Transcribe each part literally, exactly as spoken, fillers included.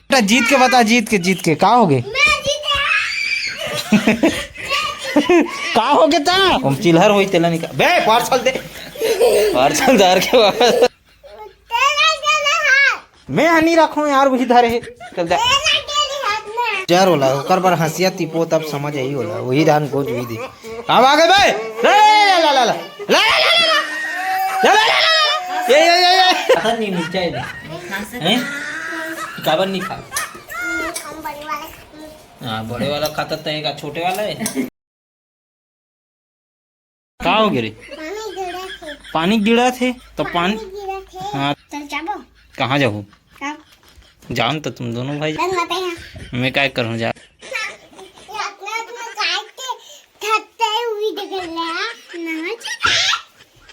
बेटा, जीत के बता, जीत के, जीत के का हो गे? का हो गे ता? हम चिल्हर होई तेला निकाल बे, पार्सल दे, पार्सल धर के वापस। मैं हनी रखो यार, वही धरे हे। चल जा। जर होला, ओकर बर हंसिया तिपो, तब समझ आई होला, वही धान गोज वही दे। अब आ गए बे। ला, ला, ला। ये, ये, ये, ये। पता नहीं, नीचे है। हैं? काबर नहीं खा? हाँ, बड़े वाला खाता तो एक छोटे वाला है। का हो गे रे? पानी गिरत हे। पानी गिरत हे, तो पानी पानी गिरत हे। हाँ। चल जाबो। कहाँ जाहू? का? जाम तो तुम दोनों भाई। चल, बताए हैं। मैं काय करूँ जा? अपना, अपना काट के धरते हुए देख ले, हाँ? ना, चल।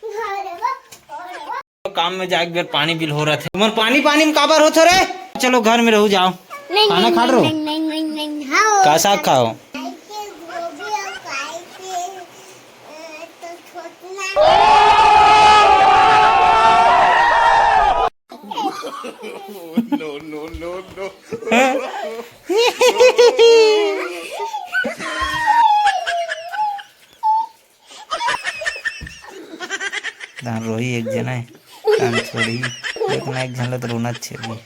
घर वो, घर वो। काम में जाए, एक बेर पानी बिल हो रहा थे। तुमन पानी, पानी में काबर होथो रे? चलो, घर में रहू, जाओ। नहीं, खाना नहीं, खा रहे हो? नहीं, नहीं, नहीं, नहीं, हाँ। का साग खाओ? No, no, no, no। धान रोही एक जना है, धान छोड़ी, एक ना एक झन ल तो रोना छे भी।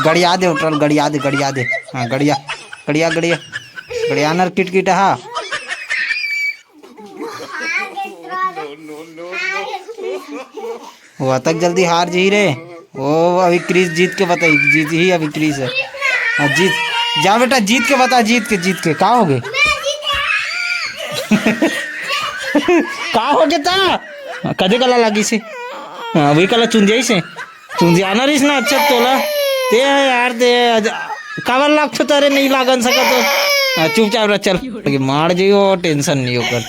गड़िया दे उठल, गड़िया दे, गड़िया दे। हाँ, गड़िया, गड़िया, गड़िया। गड़िया नर किटकिट हा। वो अतक जल्दी हार जही रे। वो अभी क्रिस जीत के बताई, जीत ही अभी क्रिस है। हाँ, जीत। जा बेटा, जीत के बता, जीत के, जीत के। का हो गे? का हो गे ता? हाँ, कदे कला लागी से? हाँ, वही कला चुंदिया से। चुंदियाना रहीस ना, अच्छा तोला। ते है यार, ते है, आज काबर लागथो तारे, नहीं लागन सकत हो। हाँ, चुपचाप रह, चल। मार जइयो, टेंशन नहीं ओकर।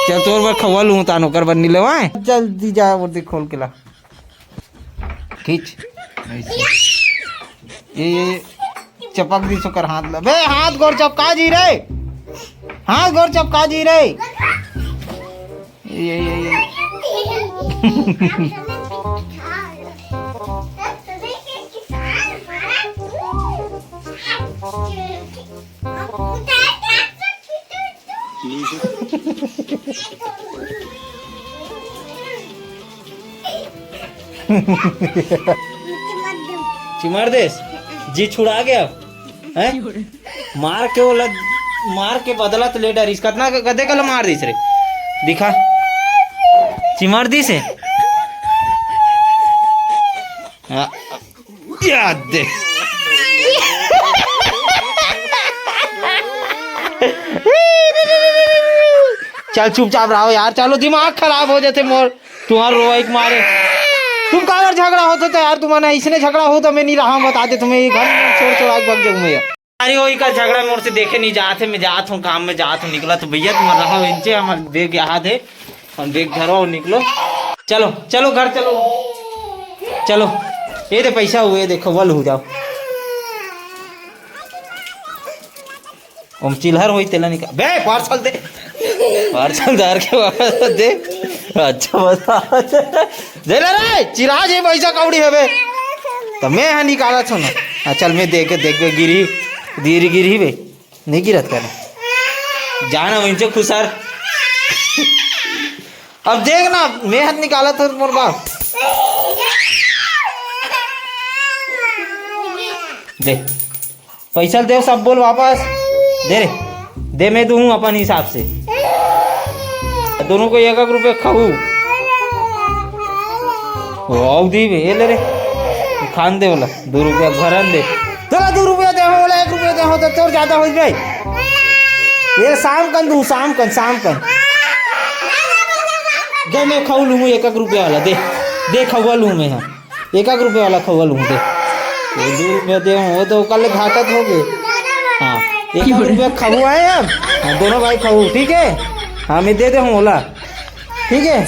चल, तोर बर खवा लूँ, तान ओकर बर नहीं लेवाए। जल्दी जा, वो देख खोल के ला। खींच। ऐसे। ये, ये, चपक दी सुकर हाथ ला। बे, हाथ गोड़ चपका जी रे। हाथ गोड़ चपका जी रे। ये, ये, ये। चिमर देस, जी छुड़ा गया, हैं? मार के ओला, मार के बदला तो ले डरिस। कतना क-, कदे कला मार दिस रे? दिखा, चिमर दिस हे। हाँ, याद दे। चल चुपचाप रहो यार, चलो दिमाग खराब हो जाते मोर, तुम्हार रोवाई के मारे। तुम काबर झगड़ा होते तो यार, तुम्हारा इसने झगड़ा हो तो मैं नहीं रहा, बता दे तुम्हें, ये घर छोड़ छोड़ आज भाग जाऊँ मैं यार। अरे वही का झगड़ा मोर से देखे नहीं जाते, मैं जात हूँ काम में जात हूँ, निकला तो भैया तुम रहा इनसे, हम देख यहाँ थे। हम बैग धरो और निकलो। चलो, चलो घर चलो। चलो, ये दे पैसा हुए, देखो वल हो जाओ। हम चिल्हर होई तेला निकाल बे, पार्सल दे। पार्सल धर के वापस दे। अच्छा बता। दे ले रे, चिल्हा जी पैसा कौड़ी हवे। तो मैं यहाँ निकाला छो ना। हाँ, चल मैं देख के देख के गिरी, धीरे गिरी बे। नहीं गिरत करे। जाना वहीं से खुसर। अब देख ना, मैं हाथ निकाला था मोर बाप। दे। पैसा दे, सब बोल वापस। दे रे। दे, मैं दूँ अपन हिसाब से। दोनों को एक एक रुपये खाऊ। ओ, आऊ दी बे, ये ले रे। खान दे बोला, दो रुपया भरन दे। तोला दो रुपया दे हो, बोला एक रुपया दे हो, तो तोर ज्यादा हो जाए। ये शाम कन दूँ, शाम कन, शाम कन। दे, मैं खाऊ लूँ एक एक रुपया वाला, दे। दे, खवा लूँ मैं, हाँ। एक एक रुपया वाला खवा लूँ, दे। ये दो रुपया दे, वो तो कल घाटा हो गए। हाँ, एक एक रुपया खाऊ आए अब। हाँ, दोनों भाई खाऊ, ठीक है? हाँ, मैं दे दे हूँ, बोला। ठीक है,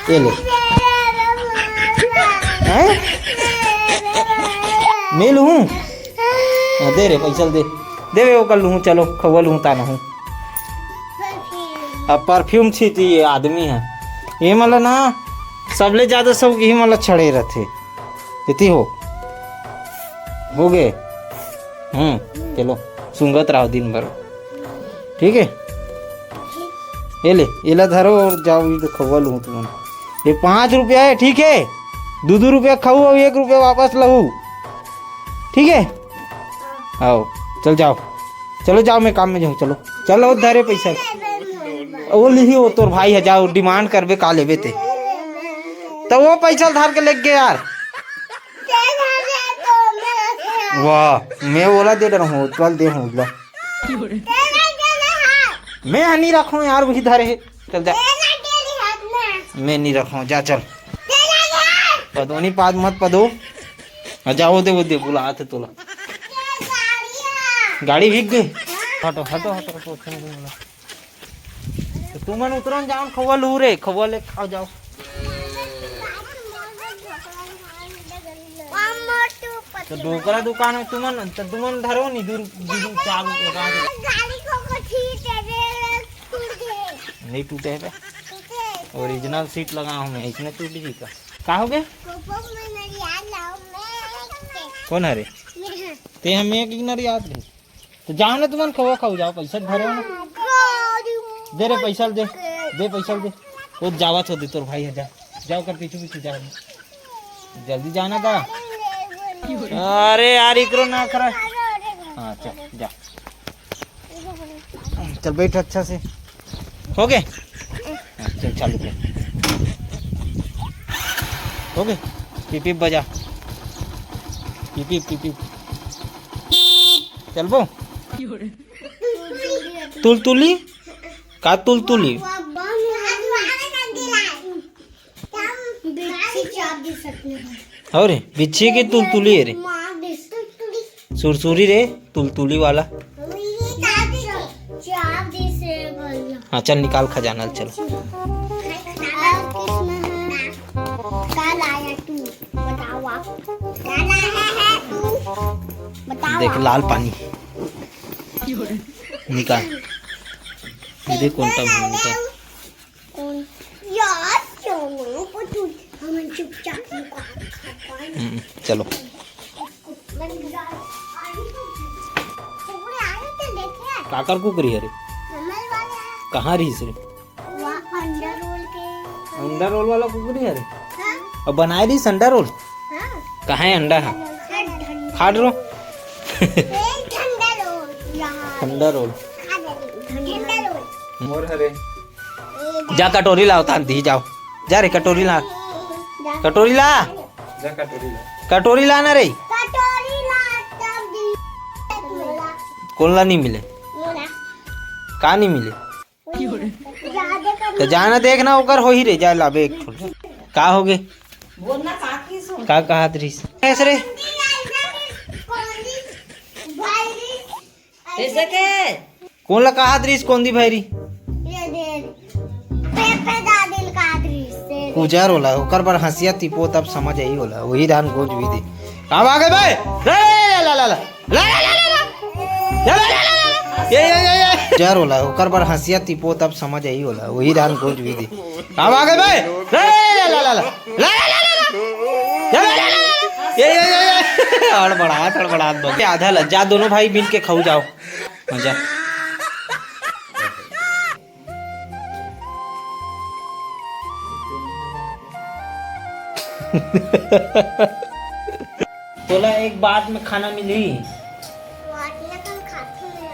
ये ले। हैं? मैं लूँ? हाँ, दे रे, पैसा दे। दे रे, ओकर लूहूँ, चलो, खउवा लूहूँ, ताना हूँ। अब परफ्यूम छींची ये आदमी ह। ये मन ल ना, सबले ज्यादा सब इही मन ल चढ़े रथे। एती हो। हो गे। हम्म, चलो, सूंघत रहो दिन भर। ठीक है? ये ले, एला धरो और जाओ, ये तो खउवा लूहूँ तुमन। ये पाँच रुपया है, ठीक है? दू दू रुपया खाऊ और एक रुपया वापस लहू। ठीक है? आओ, चल जाओ। चलो जाओ, मैं काम में जाऊँ, चलो। चलो, धरे पैसा। वो लिही, वो तोर भाई है, जाओ, demand करबे, का लेबे ते। तो वो पैसा धर के लेके गे यार। वाह, मैं ओला दे डरहूँ, ओला दे हूँ, ओला। मैं ह नहीं रखूँ यार, वही धरे है। चल जा। मैं नहीं रखूँ, जा चल। पदोनी पाद मत पदो। हाँ, जा, वो दे, वो दे, बुलात हे तोला। गाड़ी भीग गे। हटो, हटो, हटो, हटो, अच्छा नहीं बोला। तो तुमन उतरो न, जाओ, खउवा लू रे, खउवा ले खाओ, जाओ। तो डोकरा दुकान में तुमन, तो तुमन धरो नी, दू, दू, दू, चार रुपया का। नहीं टूटे है बे। Original सीट लगा हूँ मैं, इसमें टूट जी का? का हो गया? कौन हरे? ते हम एक इग्नर याद नहीं। तो जाओ ना, तुमन खउवा खाऊ, जाओ, पैसा धरे हो ना। दे रे, पैसा दे, दे पैसा दे। वो जावत हो दे, तोर भाई है, जा, जाओ कर पीछू पीछू जाओ, जल्दी जाना दा। अरे यार, इकरो ना करा। हाँ, चल जा, चल बैठ अच्छा से। हो गए? चल, चालू कर। हो गए? पिपिप बजा। पिपिप, पिपिप। चलबो? तुलतुली? का तुलतुली? बिच्छी चाप दे सकते हैं। हो रे, बिच्छी की तुलतुली है रे। मार दे। तुलतुली। सुरसुरी रे, तुलतुली वाला। चाप दे से बोलो। हाँ, चल निकाल खजाना, चल। और किसमें है? का लाया तू? बताओ आप। का लाया है तू? बताओ देख, आप। लाल पानी। निकाल। ये देख, कौन सा निकाल। कौन? यार, क्यों नहीं? वो तू, हम चुपचाप लुका खा पाए। हम्म, चलो। बन जा। पूरे आए तो देखे। काकर कुकरी हरे? हमर वाला है। कहाँ रहिस रे? वहाँ अंडा रोल के। अंडा रोल वाला कुकरी हरे? हाँ। अब बनाए रहिस अंडा रोल? हाँ। कहाँ है अंडा है? अंडा। खाट रो। ए, ठंडा रोल। यहाँ। ठंडा रोल। खा ले, ठंडा रोल। मोर हरे। जा कटोरी लाओ, तान दी जाओ। जा रे, कटोरी ला। कटोरी ला। जा कटोरी ला। कटोरी ला ना रे। कटोरी ला, तब दी। कोन ला नहीं मिले? मोला। का नहीं मिले? जा दे कर। तो जाना देखना, ओकर होही रे, जा लाबे एक ठो। का हो गे? बोलना का की सुन। का कहत रहिस? कैसे रे? कैसे के? कोन ला कहत रहिस कोंदी भैरी? ये दे। पेपे दादिल कहत रहिस से। कुजर ओला, ओकर बर हंसिया तिपो तब समझ आई ओला, वही धान गोज भी दे। अब आ गए बे। रे, ला, ला, ला, ला। ला, ला, ला, ला, ला। ला, ला, ला, ला, ला। ये, ये, ये, ये। कुजर ओला, ओकर बर हंसिया तिपो तब समझ आई ओला, वही धान गोज भी दे। अब आ गए बे। रे, ला, ला, ला, ला। ला, ला, ला, ला, ला। ये, ये, ये, ये। हड़बड़ात, हड़बड़ात बोल। आधा ल-, जा दोनों भाई मिल के खाऊ जाओ। मजा। तोला एक बात में खाना मिलही।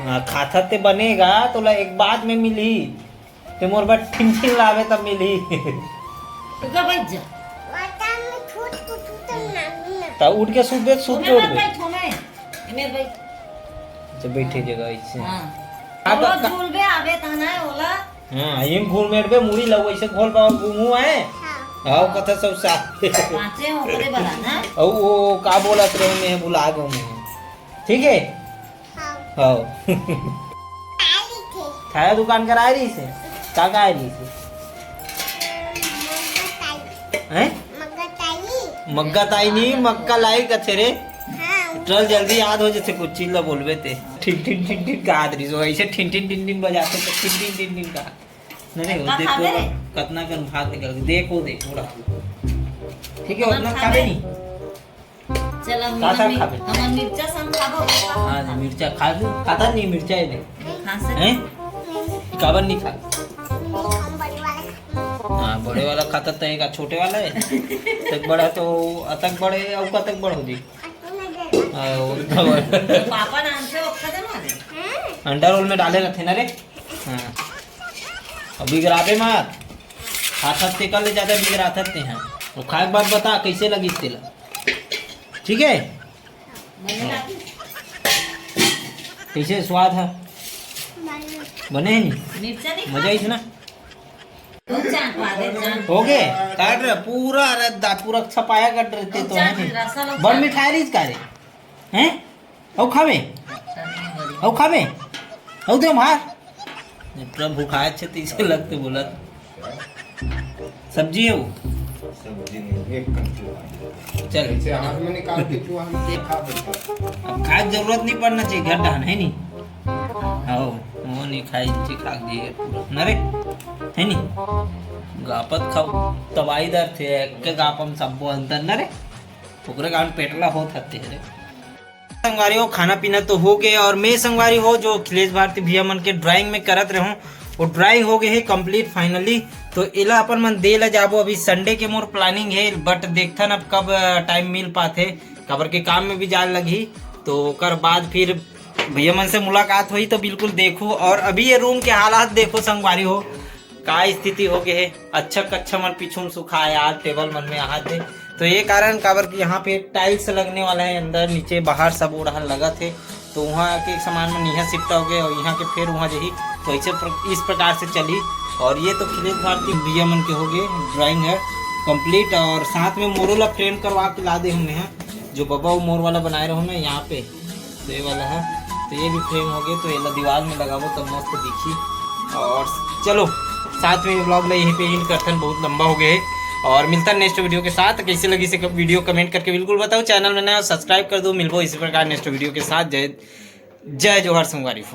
हाँ, खाता ते बनेगा, तोला एक बात में मिलही। ते मोर बर ठिन ठिन लावे तब मिलही। तो का बैठ जा। वाता में छोट कुछ तो मांगू ना। ता उठ के सूत बे, सूत ओमे के उठ मत बे। बैठ, ओमे। एमे बैठ। अच्छा, बैठे जगह ऐसे। हाँ। अब ओला का- झूलबे आवे ता ना ओला। हाँ, ये घूम बैठ बे, मुड़ी लग वैसे खोल पाओ, घूमू है। हाँ। आओ, कथा सब साथ। पाँचे ओकरे बला ना। और वो का बोलत रहे, मैं भुला गया हूँ। ठीक है? हाँ। हाँ। खाया दुकान कर आए रही से? का का आए रही से? हैं? मग्गा ताई। मग्गा ताई नहीं, मक्का लाई कथे रे। हाँ, चल, जल्दी याद हो जथे कुछ चीज ला बोलबे ते। ठिन ठिन ठिन ठिन का आदरी जो ऐसे ठिन ठिन ठिन ठिन बजाथे तो ठिन ठिन ठिन ठिन का। नहीं, नहीं, वो कतना देख खाबे वो रे? कतना कन भाग निकल गए। देख वो देख पूरा। ठीक है, कतना उतना खाबे खाबे? नहीं। चल, अब का साग हमर खाबे? हमर मिर्चा संग खाबो, का हाँ, खाबो? मिर्चा खा लू। खाता नहीं मिर्चा ये दे। खा से हैं? काबर नहीं खा? हाँ, बड़े वाला खाता तो एक छोटे वाला है। तक बड़ा तो अतक बड़े और का तक बड़ हो जी। हाँ, वो तो बड़। पापा नाम से ओखा दे ना। अंडा रोल में डाले रहते ना रे। हाँ। अब बिगड़ाबे मत। हाथ हाथ से कर ले, ज्यादा बिगड़ाथत ते हैं। वो खाए के बाद बता कैसे लगिस तेला। ठीक है? कैसे स्वाद है? बने है नहीं? मिर्चा नहीं मजा आई थी ना। दो चांद पा दे, चांद। हो गए? काट रहे पूरा, अरे दा, पूरा छपाया काट रहे थे तो है नहीं। बड़ मिठाई रही का रे? हैं? अउ खाबे? अउ खाबे? अउ दे मार। इतना भुखाए छे तीसे लगते बोला। सब्जी है वो। सब्जी नहीं, एक कन चूहा। चल। ऐसे हाथ में निकाल के चूहा हम खा सकते। अब खाए के जरूरत नहीं पड़ना चाहिए, घर डाहन है नहीं। आओ, वो नहीं खाई, जी खा गई है पूरा। न रे, है नहीं? गापत खाओ, तबाही दर थे, के गापम सब अंदर न रे। ओकरे कारण पेटला होत हते रे। संगवारी हो, खाना पीना तो हो गए और मैं संगवारी हो जो अखिलेश भारती भैया मन के ड्राइंग में करत रहूं, वो ड्राइंग हो गए है कंप्लीट फाइनली। तो एला अपन मन दे ला जाबो अभी संडे के मोर प्लानिंग है, बट देखथन अब कब टाइम मिल पाथे, काबर के काम में भी जाए लगही। तो ओकर बाद फिर भैया मन से मुलाकात होई तो बिल्कुल देखू। और अभी ये रूम के हालात देखो संगवारी हो, का स्थिति हो गए है। अच्छा कच्छा मन पीछू में सुखाए यार, टेबल मन में हाथ दे। तो ये कारण काबर कि यहाँ पे टाइल्स लगने वाला है, अंदर नीचे बाहर सब ओढ़ा लगा थे। तो वहाँ के सामान मन यहाँ शिफ्ट हो गए और यहाँ के फिर वहाँ जही। तो ऐसे प्र-, इस प्रकार से चली। और ये तो अखिलेश भारती भैया मन के हो गए ड्राइंग है कंप्लीट। और साथ में मोरो ला फ्रेम करवा के ला दे हमने हैं, जो बबा वो मोर वाला बनाए रहो मैं यहाँ पे, तो ये वाला है। तो ये भी फ्रेम हो गए, तो ये ला दीवार में लगाबो तब मस्त दिखी। और चलो, साथ में व्लॉग ला यहीं पे एंड करथन, बहुत लंबा हो गए है। और मिलता नेक्स्ट वीडियो के साथ। कैसे लगी से वीडियो कमेंट करके बिल्कुल बताओ। चैनल में नया सब्सक्राइब कर दो। मिलबो इसी प्रकार नेक्स्ट वीडियो के साथ। जय, जय जोहार संगवारी हो।